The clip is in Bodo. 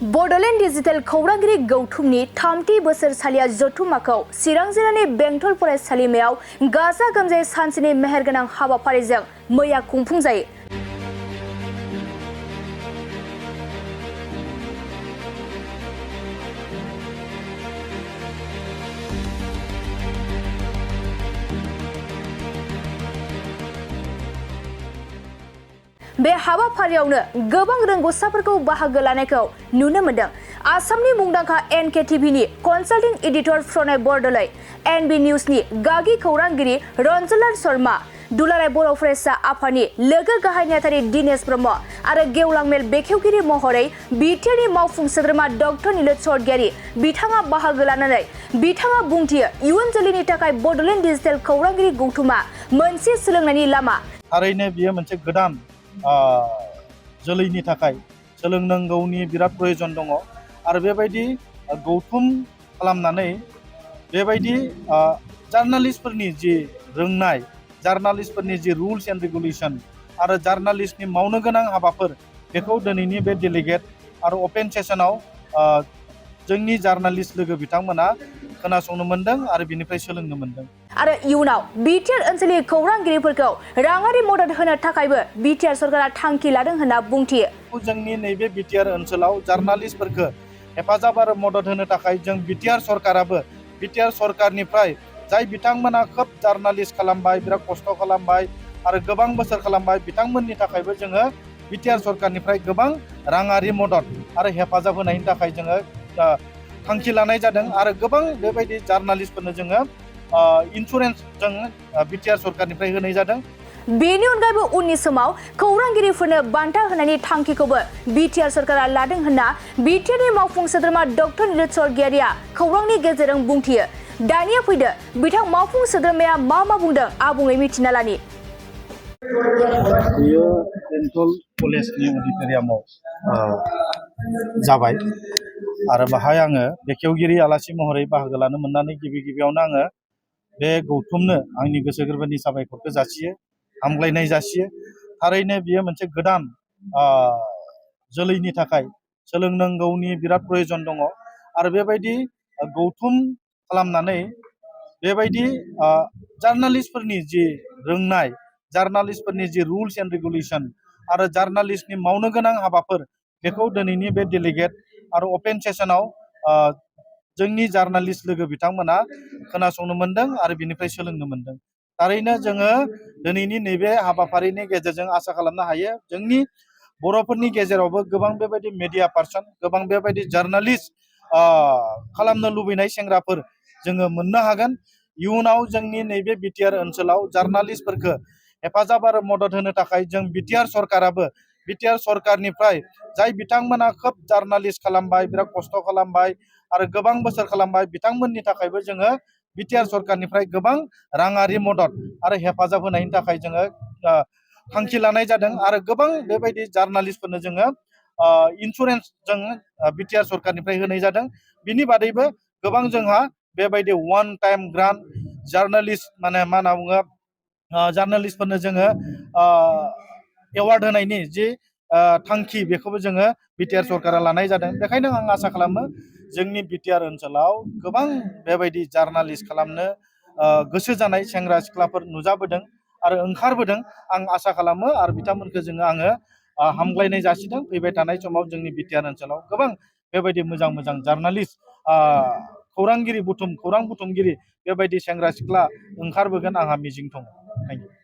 बड'लेण्ड डिजिटेल खौरांगिरि गौथुमनि 30 बोसोरसालिया जथुम्माखौ चिरां जिल्लानि बेंटल फरायसालिमायाव गाजा गोमजायै सानसेनि मेहेरगोनां हाबाफारिजों मैया खुंफुंजायो। बे हाबाफारियावनो गोबां रोंग'साफोरखौ बाहागो लानायखौ नुनो मोन्दों। आसामनि मुंदांखा NKTVनि कनसाल्टिं एडिटर प्रणय बरदलै, NB निउजनि गागि खौरांगिरि रन्जलाल शर्मा, दुलाराय बर' फरायसा आफादनि लोगो गाहाय नेहाथारि दिनेश ब्रह्म आरो गेवलां मेल बेखेवगिरि महरै बिटिआरनि मावफुं सोद्रोमा डक्टर नीलज सर्गियारि बिथाङा बाहागो लानानै बिथाङा बुंथियो इयुन जोलैनि थाखाय बड'लेण्ड डिजिटेल खौरांगिरि गौथुमा मोनसे सोलोंनायनि लामा। थारैनो बियो मोनसे गोदान जोलैनि थाखाय सोलोंनांगौनि बिराद प्रयोजन दङ आरो बेबायदि गौथुम खालामनानै बेबायदि जार्नालिस्टफोरनि जि रोंनाय, जार्नालिस्टफोरनि जि रुल्स एन्ड रेगुलेशन आरो जार्नालिस्टनि मावनो गोनां हाबाफोर बेखौ दिनैनि बे डेलिगेट आरो अपेन सेसनाव जोंनि जार्नालिस्ट लोगो बिथांमोना खोनासंनो मोन्दों आरो बिनिफ्राय सोलोंनो मोन्दों। आरो इयुनाव बिटिआर ओनसोलनि खौरांगिरिफोरखौ राङारि मदद होनो थाखायबो बिटिआर सरकारा थांखि लादों होनना बुंथियो। जोंनि नैबे बिटिआर ओनसोलाव जार्नालिस्टफोरखौ हेफाजाब आरो मदद होनो थाखाय जों बिटिआर सरकाराबो बिटिआर सरकारनिफ्राय जाय बिथांमोना खोब जार्नालिस्ट खालामबाय, बिराद खस्थ' खालामबाय आरो गोबां बोसोर खालामबाय, बिथांमोननि थाखायबो जोङो बिटिआर सरकारनिफ्राय गोबां राङारि मदद आरो हेफाजाब होनायनि थाखाय जोङो थांखि लानाय जादों आरो गोबां बेबायदि जार्नालिस्टफोरनो जोङो इन्सुरेन्स जों बिटिआर सरकारनिफ्राय होनाय जादों। बेनि अनगायैबो उननि समाव खौरांगिरिफोरनो बान्था होनायनि थांखिखौबो बिटिआर सरकारा लादों होनना बिटिआरनि मावफुं सोद्रोमा डक्टर नीलज सर्गियारिया खौरांनि गेजेरजों बुंथियो। दानिया फैदो बिथां मावफुं सोद्रोमाया मा बुंदों आबुङै मिथिना लानि। बियो बेंटल कलेजनि अडिट'रियामाव जाबाय आरो बाहाय आङो बेखेवगिरि आलासि महरै बाहागो लानो मोननानै गिबियावनो आङो बे गौथुमनो आंनि गोसो गोरबोनि साबायखरखौ जासियो, हामग्लायनाय जासियो। थारैनो बियो मोनसे गोदान जोलैनि थाखाय सोलोंनांगौनि बिराद प्रयोजन दङ आरो बेबायदि गौथुम खालामनानै बेबायदि जार्नालिस्टफोरनि जि रोंनाय, जार्नालिस्टफोरनि जि रुल्स एन्ड रेगुलेशन आरो जार्नालिस्टनि मावनो गोनां हाबाफोर बेखौ दिनैनि बे डेलिगेट आरो अपेन सेसनाव जोंनि जार्नालिस्ट लोगो बिथांमोना खोनासंनो मोन्दों आरो बिनिफ्राय सोलोंनो मोन्दों। थारैनो जोङो दिनैनि नैबे हाबाफारिनि गेजेरजों आसा खालामनो हायो जोंनि बर'फोरनि गेजेरावबो गोबां बेबायदि मेडिया पार्सन, गोबां बेबायदि जार्नालिस्ट खालामनो लुबैनाय सेंग्राफोर जोङो मोननो हागोन। इयुनाव जोंनि नैबे बिटिआर ओनसोलाव जार्नालिस्टफोरखौ हेफाजाब आरो मदद होनो थाखाय जों बिटिआर सरकाराबो बिटिआर सरकारनिफ्राय जाय बिथांमोना खोब जार्नालिस्ट खालामबाय, बिराद खस्थ' खालामबाय आरो गोबां बोसोर खालामबाय, बिथांमोननि थाखायबो जोङो बिटिआर सरकारनिफ्राय गोबां राङारि मदद आरो हेफाजाब होनायनि थाखाय जोङो थांखि लानाय जादों आरो गोबां बेबायदि जार्नालिस्टफोरनो जोङो इन्सुरेन्स जों बिटिआर सरकारनिफ्राय होनाय जादों। बिनि बादैबो गोबां जोंहा बेबायदि वान टाइम ग्रान्ट जार्नालिस्ट माने मा होनना बुङो जार्नालिस्टफोरनो जोङो एवार्ड होनायनि जि थांखि बेखौबो जोङो बिटिआर सरकारा लानाय जादों। बेखायनो आं आसा खालामो जोंनि बिटिआर ओनसोलाव गोबां बेबायदि जार्नालिस्ट खालामनो गोसो जानाय सेंग्रा सिख्लाफोर नुजाबोदों आरो ओंखारबोदों। आं आसा खालामो आरो बिथांमोनखौ आङो हामग्लायनाय जासिदों। फैबाय थानाय समाव जोंनि बिटिआर ओनसोलाव गोबां बेबायदि मोजां जार्नालिस्ट खौरां बुथुमगिरि बेबायदि सेंग्रा सिख्ला ओंखारबोगोन आंहा मिजिं दङ। Thank you.